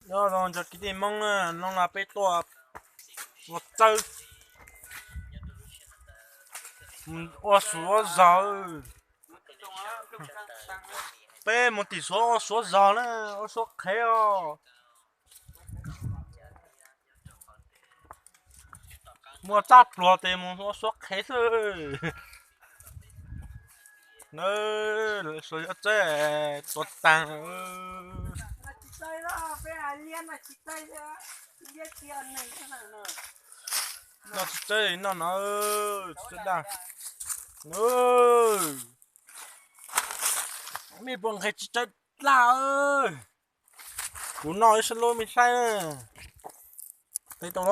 Nyob zoo cov kwv tij Hmoob na, hnub no peb tuaj ua txawb, ua suav zog. Peb mus tim suav ua suav zog na, ua suav qhev os. Muaj txaj pluag tes mus ua suav qhev xwb. Suav zog txawb tuag tag. Noj tsis txawb noj no, tsis txawj dag. Mej puas nqhis tsis txawj daj? Kuv noj ib sab lub mej saib. Tau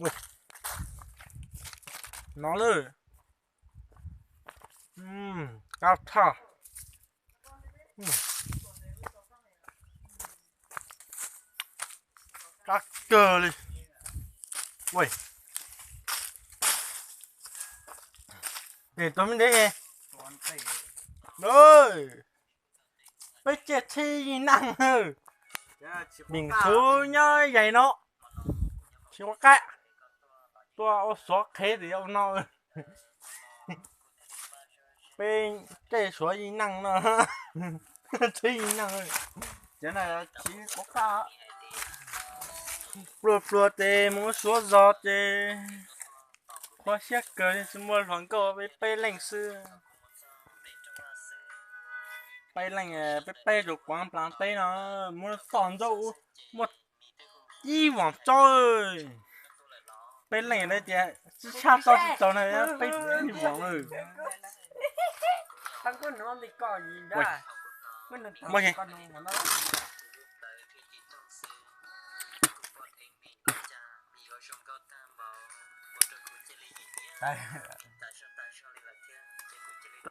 los no lawm. Qab thaj, qab kawg li. Ua, tus me ntxhais, peb caij tsheb yig neej, Meem Txhuv nyob yaig no, tsis ua qab, tuaj ua suav qhev tim ua no. Peb caij suav yig neej no, tsheb yig neej, pluag pluag tes mus ua suav zog ces qhuav siab kawg li, tsis muaj hluas nkauj, peb peb leej xwb. Peb leej, peb peb tus kuav nplaas teb no, muab toj ntxauj muaj ib voos tsaub. Peb leej na tias tsis tshaj tau tsis tau na, peb ib voos lawm. Tab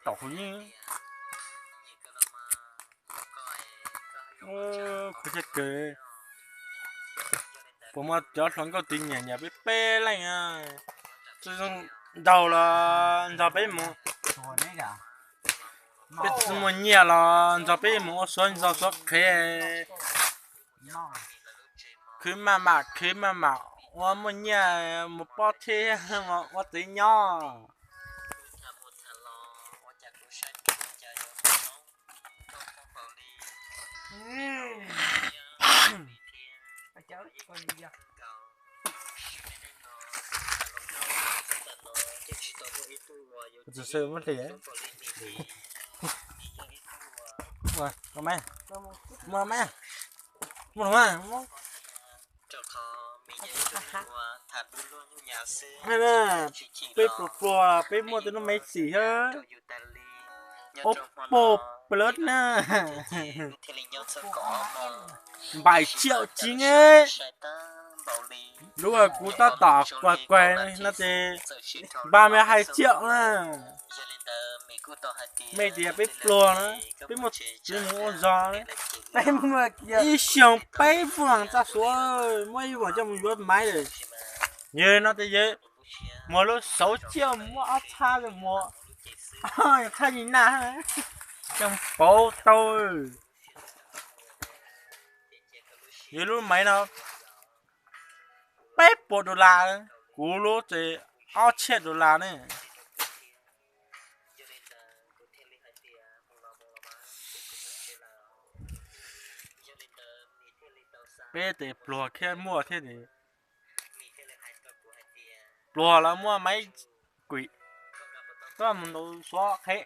tom hu yeej, khuv xim kawg. Puas muaj cov hluas nkauj twg nyiam nyiam peb peb leej, tsis zoo nraug los nrog peb mus, peb tsis muaj nyiaj los nrog peb mus ua suav zog suav qhev, khwv maj mam khwv maj mam ua muaj nyiaj mus pob txheb ua tsev nyob. Tsis xwb muab hlis, muaj me, muaj me, muaj me. Peb pluag pluag peb muaj tej lub me xim thiab. Oppo Plus na, bảy triệu chín ấy. Lub kuv tab tom kuag kuag no ces ba mươi hai triệu na. Mej tias peb pluag na, peb muaj txiv mus ua zog, ib xyoos peb puas txaj suav, muab ib voos coj mus yuav maiv lawm. Yawg no ces yawg muag lub sáu triệu muab ob txhab muag, txhab yig naj coj pauv tau. Yawg lub maiv no peb puas dollar, kuv lub ces ob txhiab dollar ne. Peb tes pluag thiab muaj thiab ces, pluag lawv muaj maiv kuim, tuaj mus ntaus suav qhev.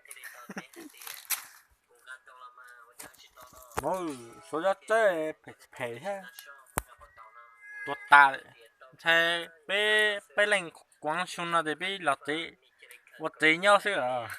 Suav zog txawb phem phem thiab, tuag tas. Ntshai peb peb leej kuav xyoo no ces peb los tsev, ua tsev nyob xwb os.